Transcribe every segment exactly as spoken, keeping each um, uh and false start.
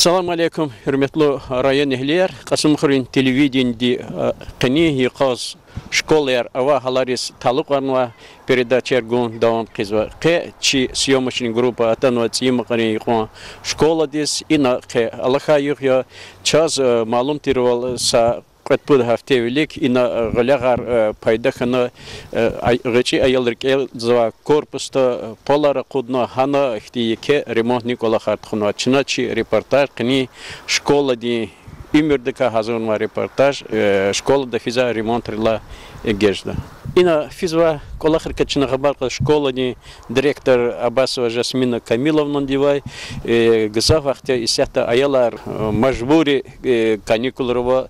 Салам алейкум, гьуьрметлу районэгьлияр. Кьасумхуьруьн телевидениди, э, къенин йикъаз школаяр авай гьалариз талукьарнавай передачаяр гун давам хъийизва. Къе чи съёмочный группа атанва ЦӀийи Макьарин юкьван школадиз. Ина къе алахьай югъ я. Чаз, э, малум тирвал, са кьвед-пуд гьафте вилик ина, э, гъуьлягъар, э, пайда хьана, э, ай-, гъвечӀи аял рикӀелзавай корпусда, э, полар акъудна, гьана ихьтин еке ремонтни кӀвалахар тухванва. Чна чи репортаж къенин школадин уьмуьрдикай гьазурнавай репортаж, э, школада физвай ремонтрилай эгечӀда. Ина физвай кӀвалахрикай чна хабар кьаз школадин директор Абасова Жасмина Камиловнадивай, э, гзаф вахт я исятда аялар, э, мажбури, э, каникулра ава,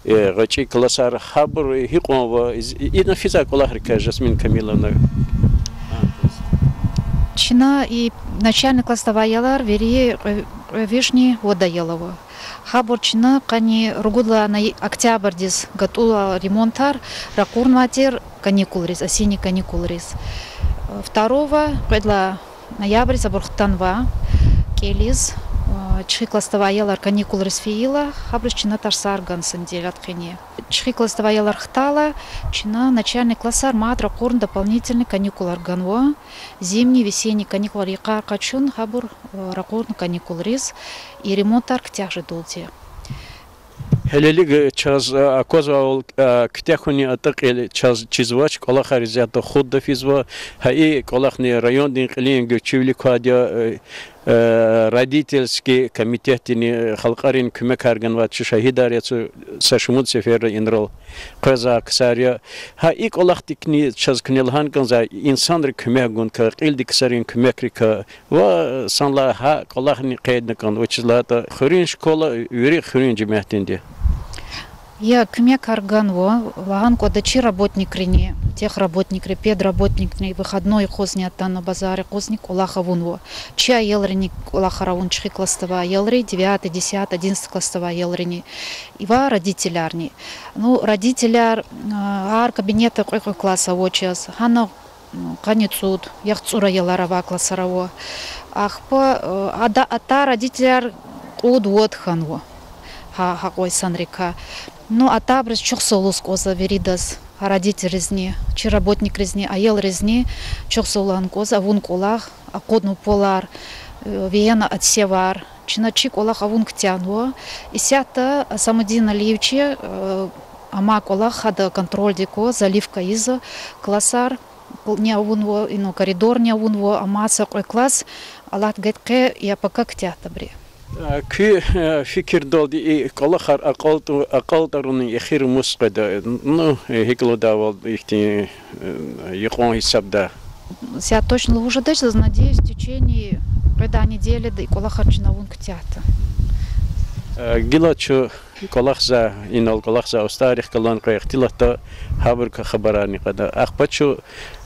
э, гъвечӀи классар, гьабур гьикьван ава, из-, ина физвай кӀвалахрикай, Жасмина Камиловна? Чна и начальный классда авай аялар вири кьве, кьве вишни вад аял ава. Гьабур чна къанни ругуд лагьай октябрдиз гатӀунвай ремонтар ракъурнавай тир каникулриз, осенний каникулриз. Второго, кьвед лагьай ноябрдиз абур хтанва кӀелиз, чӀехи классда авай аялар каникулриз фейила, гьабуруз чна тарсар гана са неделяд къене. ЧӀехи классда авай аялар хтайла, чна начальный классар мад ракъурна дополнительный каникулар ганва. Зимний, весенний каникулар йикъар къачун, гьабур, э, ракъурна каникулриз, и ремонтар куьтягь жедалди. Гьелелиг чаз, э, аквазвайвал, э, куьтягь хьунин атӀа кьил чаз чизвач, кӀвалахар исятда хутда физва, гьа и кӀвалахни райондин кьилин гуьрчивилик квайди я, э, э, родительский комитетдини, э, халкьарин куьмекар ганвай чи шагьидар яцӀу са шумуд сеферда инрал къвезвай ксар я. Гьа и кӀвалахдикни чаз куьне лагьана кӀанзава инсанрик куьмек гун кӀан, кьилди ксарин куьмекрикай ва санлай гьа кӀвалахни къейдна кӀан, вучиз лагьайтӀа хуьруьн школа вири хуьруьн жемятдинди я. Куьмекар ганва, лагьана кӀанда, чи работникрини, техработникри, педработникри выходной юкъузни атана, базар юкъузни кӀвалах авунва. Чи аялрини кӀвалахар авун, чӀехи классда авай аялри, девятый, десятый, одиннадцатый классда авай аялрини ва родителярни. Ну, родителяр, а, гьар кабинетда кьве-кьве класс ава чаз. Гьана, м, къанни цӀуд, яхцӀур аялар авай классар ава. Ахпа, а, ада-, атай родителяр кьуд-вад хьанва гьа, гьа кьван инсанрикай. Ну, атайбуруз чухсагъул лугьуз кӀанзава виридаз, гьа родительризни, чи работникризни, аялризни чухсагъул лагьана кӀанзава, авун кӀвалах, акъуднава полар, э, вегьена отсевар. Чна чи кӀвалах авун куьтягьнава. Исятда Самудин Алиевича, э, амай кӀвалах, гьада контрольдик ква, заливка ийизва, классарни авунва, ина коридорни авунва, амай са кьве класс, Аллагьди гайитӀа, къе я пака куьтягьда абуру. Э, куь, э, фикирдалди и кӀвалахар акьалтӀу-, акьалтӀарунин эхир мус къведа, ну, э, гьикӀ лугьудайвал ихьтин, э, юкьван гьисабда? Исятда точно лугьуз жедач, заз надеюсь, в течение къведай неделяда и кӀвалахар чна авун куьтягьда. Э, гила чун кӀвалахзавай, инал кӀвалахзавай устӀаррихъ галаз кьве ихтилатда гьабурукай хабарарни кьада. Ахпа чун,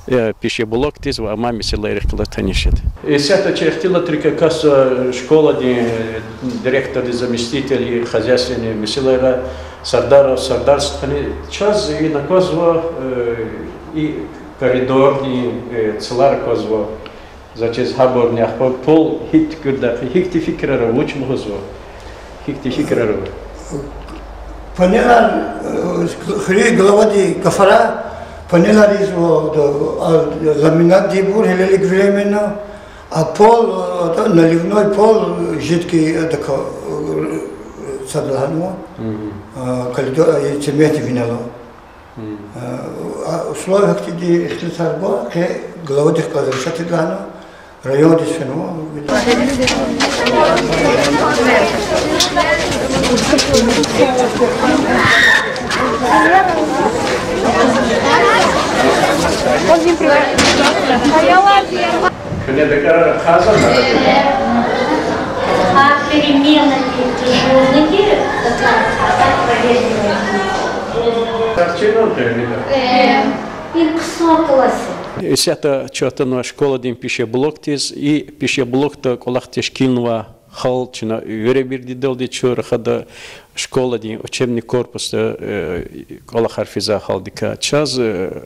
э, пищеблокдиз ва амай месэлайрихъ галаз таниш жеда. Исятда чи ихтилатрикай кваз, э, школадин, э, директордин заместитель, хозяйственный месэлайрай Сардаров Сардар стхани. Чаз ина аквазва, э, и коридордин, э, цлар аквазва. За чиз гьабурни ахпа пол гьикӀ туькӀуьрдай, гьихьтин фикирар ава, вуч лугьузва, гьихьтин фикирар ава? Панелар, э, хуьруьн главади гафарай, панелар ийизва, да, а, ламинатдинбур, гьелелиг временно, а пол, э, да, наливной пол, э, жидкий, э, дака, э, сад лагьанва, э, коридор, э, цементдин винел ала. Условия хьтинди ихтилатар гва, къе главадихъ галаз решать лагьана, райондиз фенва. Куьне бекарар хъаза? Гьар переменадин дежурныйди, так сказать, проверка. Исятда чун атанва школадин пищеблокдиз, и пищеблокда кӀвалах тешкилнавай гьал чна веревирдалди чун рахада, школадин учебный корпусда, э, кӀвалахар физвай гьалдикай. Чаз, э,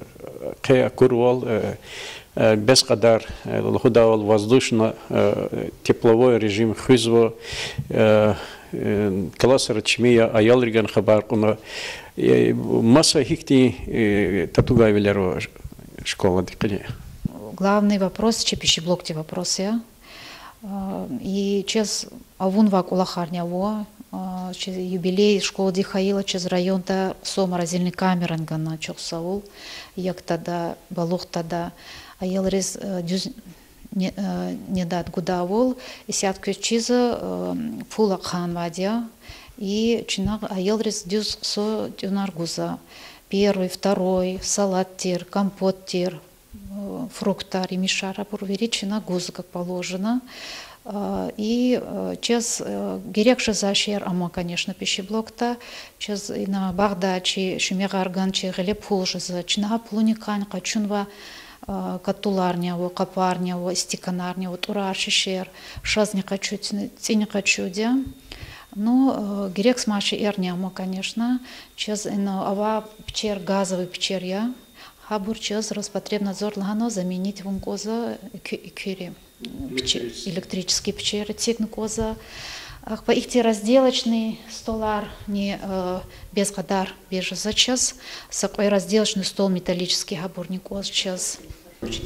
къе акурвал, э, Э, бес кьадар, э, лугьудайвал, воздушно, э, тепловой режим хуьзва, э, э, классра чими я, аялриган хабар кьуна. Э, маса гьихьтин, э, татугайвилер ава ш-, школадин къене? Главный вопрос чи пищеблокдин вопрос я. А, и чаз авунвай кӀвалахарни ава, а, чи юбилей школадин хьайила, чаз районда хъсан морозильный камерани гана, чухсагъул, Яктада, Балугътада. Аялриз, э, дуьз не-, э, недад гудайвал, исятда квез чизва, э, пул ахъанвайди я. И чна аялриз дуьз хъсан тӀуьнар гузва. Первый, второй, салат тир, компот тир, э, фруктар, емишар, абур вири чна гузва, как положено. А, и, э, чаз, э, герек жезвай шейэр ама, конечно, пищеблокда. Чаз ина багъда чи шуьмягъар гана чи гъиле пул жезва. Чна гьа пулуникайни къачунва, э, катуларни ава, къапарни ава, истиканарни ава, тӀурар, шишер, шазни къачу, ци-, цӀини къачуди я. Ну, э, герексмай шейэрни ама, конечно. Чаз ина авай пичер газовый пичер я. Гьабур чаз Роспотребнадзор лагьана заменить авун кӀанзава, экуь-, экуьри. Пиче-, электрический пичер эцигна кӀанзава. Ахпа ихьтин разделочный столарни, э, бес кьадар бес жезва чаз. Са кьве разделочный стол металлический гьабурни кӀанзава чаз.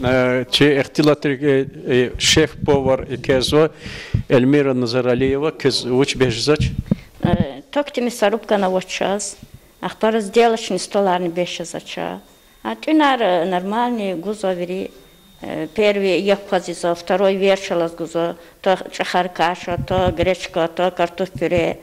Э, чи ихтилатдик, э, э, шеф-повар икӀ жезва, Эльмира Назаралиева, квез вуч бес жезвач? Э, токдин мясорубкани авач чаз. Ахпа разделочный столарни бес жезвач. А тӀуьнар, э, нормальный гузва вири. Э, первый як кваз ийизва, второй верчӀ алаз гузва, то чӀахар каша, то гречка, то картоф-пюре.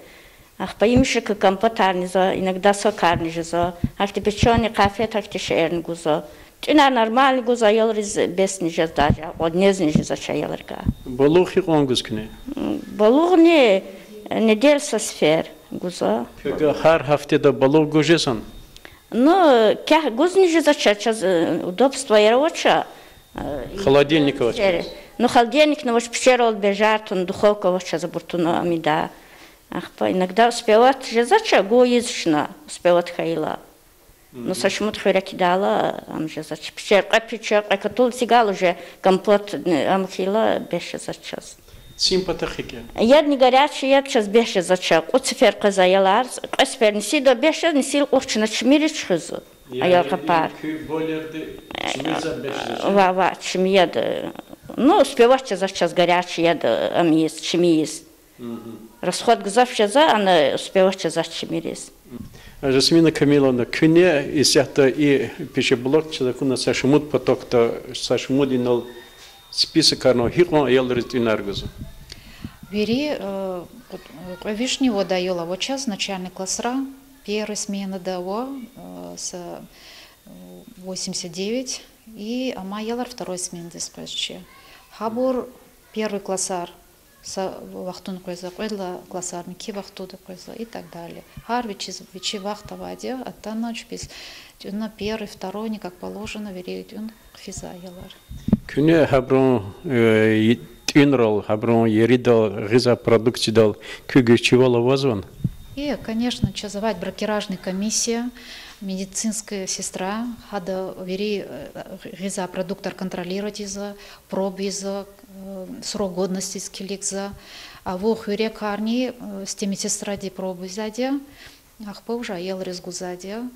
Ахпа емишрикай компотарни ийизва, иногда сокарни жезва. Гьахьтин печёный конфет, гьахьтин шейэрни гузва. ТӀуьнар нормальный гузва, аялриз бесни жезва даже, акьван незни жезвач аялрикай. Балугъ гьикьван гуз куьне? М, балугъни, э, неделя са сефер гузва. Квевай гьар гьафтеда балугъ гуз жезвани? Ну, квехъ гузни жезвач, чаз, э, удобствояр авач, э, холодильник авач. Ну, холодильникни авач, пичерал бежар туна, духовка авач чаз абур туна, ам ийида. Ахпа иногда успевать жезвач, гуз ийиз чна, успевать хьайила. Ну, са шумуд хуьрекдайла ам жезвач. Пичер, кьве пичер, кьве катул эцигайла уже компот, э, ам хьайила бес жезвач чаз. Цин патахъ гьикӀ я? Ядни горячий яд чаз бес жезвач. Кьуд сефер къвезва аялар, кьве сефер нисида бес жезва, нисил кьулухъ чна чими яд хуьзва. Яни аял къапар. Куь бойлерда чими яд бес жезвач? Ва, ва, чими яд. Ну, успевать жезвач чаз горячий яд, ам ийиз, чими ийиз. Расход гзаф жезва, ана успевать жезвач чими ийиз. Жасмина Камиловна, куьне исятда и пищеблок чаз акуна са шумуд потокда, са шумуд инал списокарни ава, гьикьван аялриз тӀуьнар гузва? Вири, э, кьве вишни вад аял ава чаз начальный классра, первый сменада ава, э, са, э, восемьдесят девять, и амай аялар второй сменадиз къвезва чи. Гьабур первый классар са вахтунда къвезва, кьвед лагьай классарни куь вахтунда къвезва и так далее. Гьар вичиз вичи вахт авайди я, атана чпиз тӀуьна первый, второйни, как положено, вири тӀуьн хъфизва аялар. Куьне гьабурун, э, тӀуьнрал, гьабурун еридал, гъиза продукциядал куь гуьзчивал авазвани? Э, конечно, чаз авайди бракеражный комиссия, медицинская сестра, гьада вири, э, гъиза продуктар контролировать ийизва, проба ийизва, э, срок годностиз килигзава. Авур хуьрекарни, э, сте медсестради проба ийизвайди я, ахпа уже аялриз гузвайди я.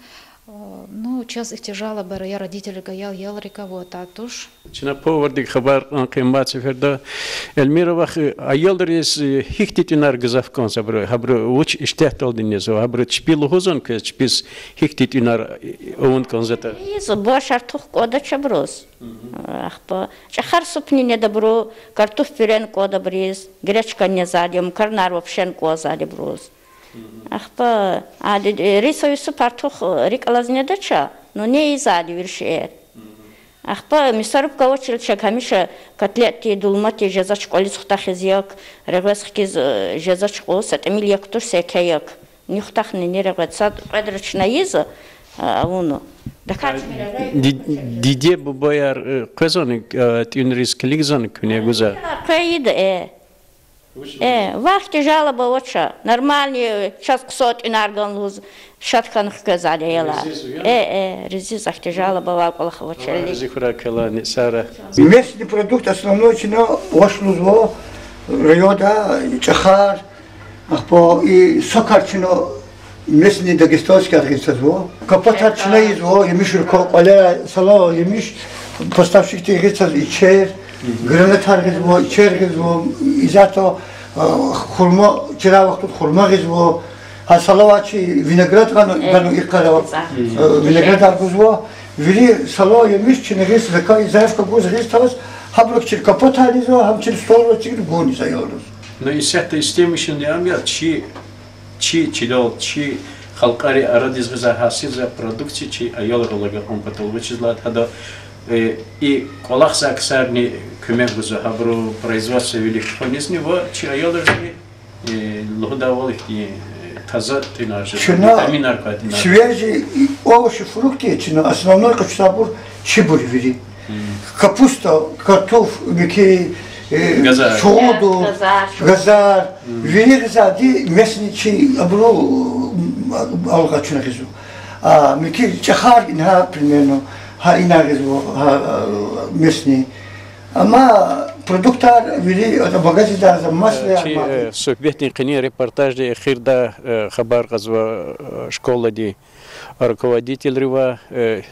Э, ну, чаз ихьтин жалобаяр я родителрикай, аял, аялрикай, вот, атайди туш. Чна повардик хабар кьан къенин мад сеферда. Эльмира вах, э, аялриз, э, гьихьтин тӀуьнар гзаф кӀанзава, гьабуру, гьабуру вуч иштягьдалди незва, гьабуру чпи лугьузвани квез, чпиз гьихьтин тӀуьнар, э, авун кӀанзаватӀа? Ийиз, борщ артух кӀандач абуруз. Ахпа чӀахар супни неда абуру, картоф-пюрени кӀанда абуруз, гречка незвайди я, макаронар вообще кӀанзавайди я абуруз. Ахпа, а, ди-, ди-, рисовый суп артух рикӀ алаз недач, ну, не ийизвайди я вири шейэр. Ахпа мясорубка авачирла чак гьамиша котлетди, дулмади жезвач кӀвализ хутахиз як, регъвез хкиз, э, жезвач кьван, са тӀимил як туш, са еке як. Ни хутахна, ни регъвез. Сад кьведра чна ийизва, а, авуна. Дакар чими регъвез. Ди-, диде-бубаяр, э, къвезвани, э, тӀуьнриз килигзавани куьне гузвай? Къведа, э. Э, вахъ ихьтин жалоба авач. Нормальный, чаз хъсан тӀуьнар ган лугьуз, шад хьана хквезвайди я аялар. Э, э, резиза, ихьтин жалоба авай кӀвалах авач. Местный продукт основной чна ваш лугьузва, районда чӀахар, ахпа и сокар чна местный дагестанский гъиз цазва. Капотар чна ийизва, емишрикай кӀвале, сала емиш поставщикди гъиз цаз ичер, гранатар гъизва, ичер гъизва, изато, а, хурма, чирай вахтунда хурма гъизва, гьа салавай чи виноград гъана, гъана и къара, а, виноградар гузва, вири сала емиш чна гъиз, закай заявка гуз гъиз цаз, гьабурук чир капотар ийизва, гьам чир столра чир гуниз аялриз. Ну, исятда истемишунди ам я чи, чи чилел, чи халкьарин арадиз гъизвай гьасилзавай продукция чи аялрал агакьун патал, вучиз лагьайтӀа гьада, э, и кӀвалахзавай ксарни куьмек гузва, гьабуру производство вилик тухванизни ва чи аялризни, э, лугьудайвал ихьтин, э, таза тӀуьнар жез, витаминар квай тӀуьнар. Свежий овощи, фрукты чна основной къачузвайбур чибур вири. Капуста, картуф, муькуь, э, чугъуду, гвазар. Вири гъизвайди местный чи абуру, м, алгъачуна гъизва. А муькуь чӀахар ингьа примерно, гьа ина гъизва, гьа, местный. Амма продуктар вири, ата магазинда за масло, чи, э, суьгьбетдин къенин репортаждин эхирда, э, хабар кьазва, э, школадин руководительривай, э,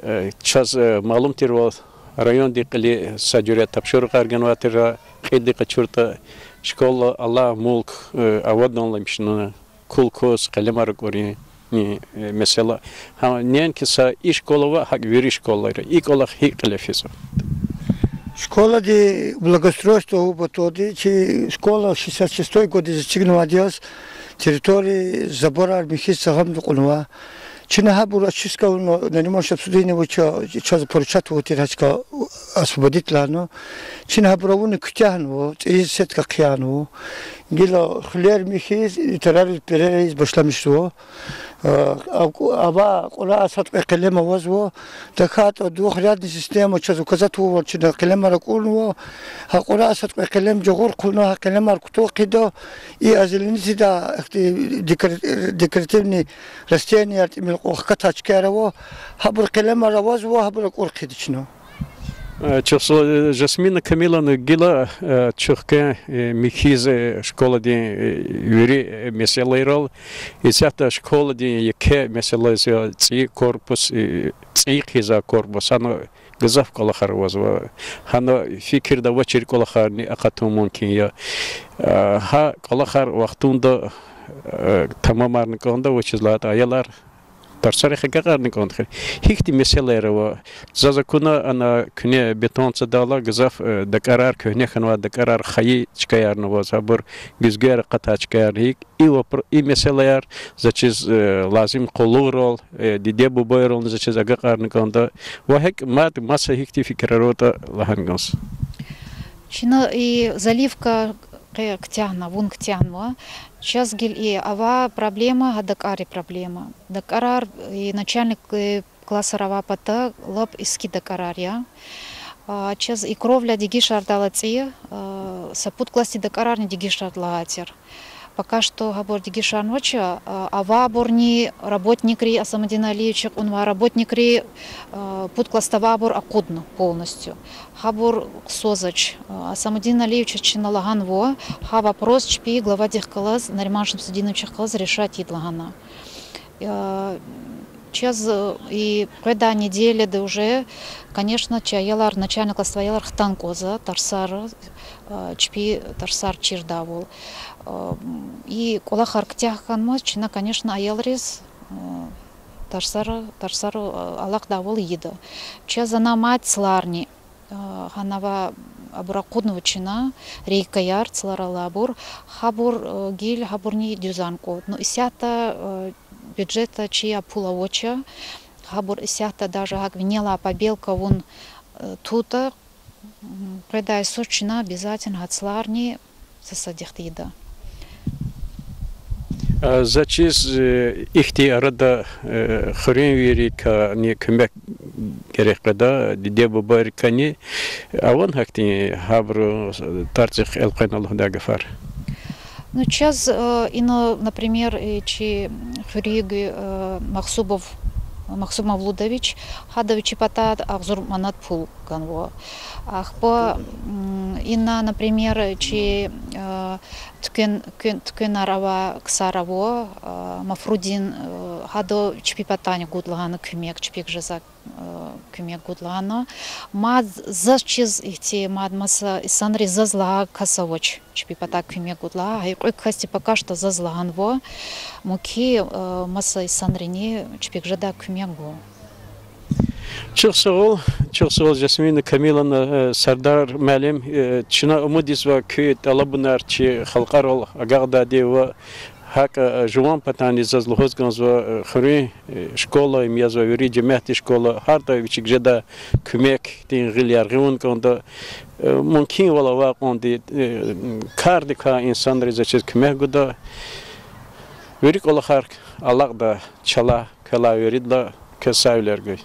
э, чаз, э, малум тирвал, райондин кьилив са жуьре тапшурухар ганвай тир, кьилди къачуртӀа, школа алай мулк, э, аваданламишна, кул-кус, къелемар акӀурун, э, месэла. Гьа, неинки са и школа ва гьакӀ вири школайра. И кӀвалах гьикӀ кьиле физва? Школади благоустройство авун паталди, чи школа шестьдесят шестой годиз эцигнавайди яз, территория, заборар михьиз цагъамни кьунва. Чна гьабур очистка авуна, Нариман Шамсудиновича чаз поручать авун тир гьа чка освободить лагьана. Чна гьабур авуна куьтягьнава, цӀийиз сетка хъиянва. Гила хуьлер михьиз, и тарариз перерез башламишзава. Э, а, ава кьурай сад кьве къелем авазва. ТахьайтӀа двухрядный система чаз указать авурвал чна къелемар акӀурнава. Гьа кьурай сад кьве къелем жагъур хъувуна, гьа къелемар кутун хъийида. И озеленитель, ихьтин декор-, декоративный растенияр тӀимил кьван хкатай чкаяр ава. Гьабур къелемар авазва, гьабур акӀур хъийида чна. Э, чухсагъул, э, Жасмина Камиловна, гила, э, чухквен, э, михьиз, э, школадин, э, вири, э, месэлайрал. Исятда школадин еке месэла я цӀийи корпус, э, цӀийи хъийизвай корпус, гьана гзаф кӀвалахар авазва. Гьана фикирда авачир кӀвалахарни акъатун мумкин я. Э, гьа кӀвалахар вахтунда, э, тамамарна кӀанда, вучиз лагьайтӀа аялар тарсарихъ агакьарна кӀанда хьи. Гьихьтин месэлаяр ава? Заз акуна, ана куьне бетон цадайла, гзаф, э, дакӀарар, куьгьне хьанвай дакӀарар, хайи чкаярни аваз, гьабур гуьзгуьяр акъатай чкаяр, гьикӀ и вопро-, и месэлаяр, заз чиз, э, лазим къуллугърал, э, диде-бубайрални заз чиз агакьарна кӀанда. Ва гьакӀ мад маса гьихьтин фикирар аватӀа лагьана кӀанзава. Чна и заливка къе куьтягьна, вун куьтягьнава. Чаз гила и авай проблема, гьа дакӀаррин проблема. ДакӀарар, и начальный, э, классар авай пата лап иски дакӀарар я. А, чаз и кровля дегишардайла цӀи, а, са пуд классдин дакӀарарни дегишарда лагьай тир. Пока что гьабур дегишарнавач, а, авайбурни, работникри, Асамудин Алиевича кьунвай работникри, а, пуд классда авайбур акъудна полностью. Гьабур хъсазвач. А, Асамудин Алиевичаз чна лагьанва, гьа вопрос чпи главадихъ галаз, Нариман Шамсудиновичахъ галаз решать ийида лагьана. Э, чаз, э, и къведай неделяда уже, конечно, чи аялар, начальный классдин аялар хтана кӀанзава тарсара, э, чпи тарсар чирдайвал. Э, и кӀвалахар куьтягь хьанмаз чна, конечно, аялриз, э, тарсара, тарсара, э, алакьдайвал ийида. Чаз ана мад цларни, а, гьанава абур акъуднава чна, рейкаяр, цлар алайбур, гьабур, э, гила гьабурни дуьзан кӀанда. Ну, исятда, э, бюджетда чи а пул авач, гьабур исятда даже гьакӀ винелай побелка авун, э, тавуртӀа, м, къведай йисуз чна обязательно гьа цларни са садихъ тийида. А, заз чиз, э, ихьтин арада, э, хуьруьнвийрикайни куьмек герек къведа, диде-бубайрикайни. Авани гьахьтин, гьабуру тарцихъ элкъвена лугьудай гафар? Ну, чаз, э, ина, например, э, чи хуьруьгуй, э, Махсубов, Махсуб Мавлудович, гьада вичи патай агъзур манат пул ганва. Ахпа, м, ина, например, чи, э, туьквен-, туьквен-, туьквенар авай ксар ава, э, Мафрудин, э, гьада чпи патайни гуда лагьана куьмек, чпик жезвай э, куьмек гуда лагьана. Мад заз чиз ихьтин, мад маса инсанри заз лагьай кас авач чпи патай куьмек гуда лагьай. Гьа и кьве касди пока что заз лагьанва, мумкин, э, маса инсанрини чпик жедай куьмек гун. Чухсагъул, чухсагъул, Жасмина Камиловна, э, Сардар муаллим, э, чна умуд ийизва куь тӀалабунар чи халкьарал агакьдайди ва гьакӀ, э, жуван патайни заз лугьуз кӀанзава, э, хуьруьн, э, школа, им язва вири жемятдин школа, гьарда вичик жедай куьмекдин гъил яргъи авун кӀанда, э, мумкинвал авай кьванди, э, кардикай инсанри заз чиз куьмек гуда. Вири кӀвалахар алакьда чалай, квелай виридалай, квез сагъвилер гуй.